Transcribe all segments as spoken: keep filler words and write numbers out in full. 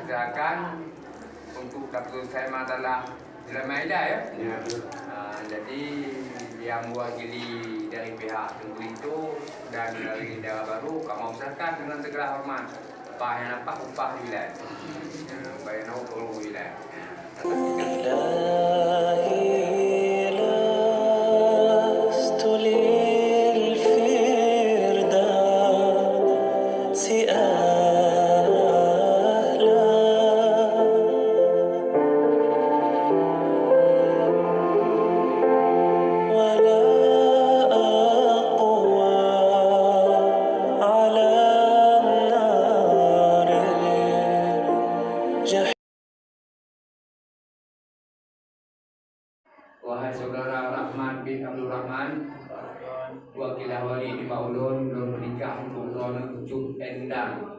Silakan untuk dapat saya masalah dalam Maeda, ya. Ya, betul. Ah, jadi, yang mewakili dari pihak Teungku Linto dan dari Dara Baru, kamoe usahakan dengan segala hormat. Upah nyang nampak upah dibilai. Ya, upah nyang nampak upah dibilai. Ya. إلهي لست للفردوس أهلا ولا أقوى على النار جحيم. Wahai saudara Rahman bin Abdul Rahman, wakilah wali nibak ulôn, lôn peunikah untuk droeneuh Cup Endang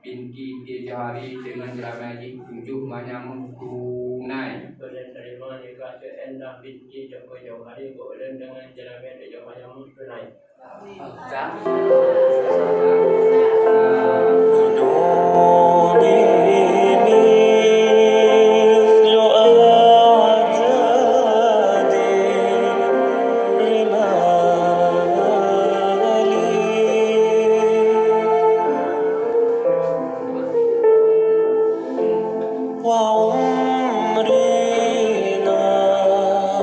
binti Tie Johari deungon jeulamé jih tujoh manyam tunai. Ulôn teurimong nikah Cup Endang binti Teungku Johari bak ulôn deungon jeulamé tujoh manyam tunai. وعمري ناقص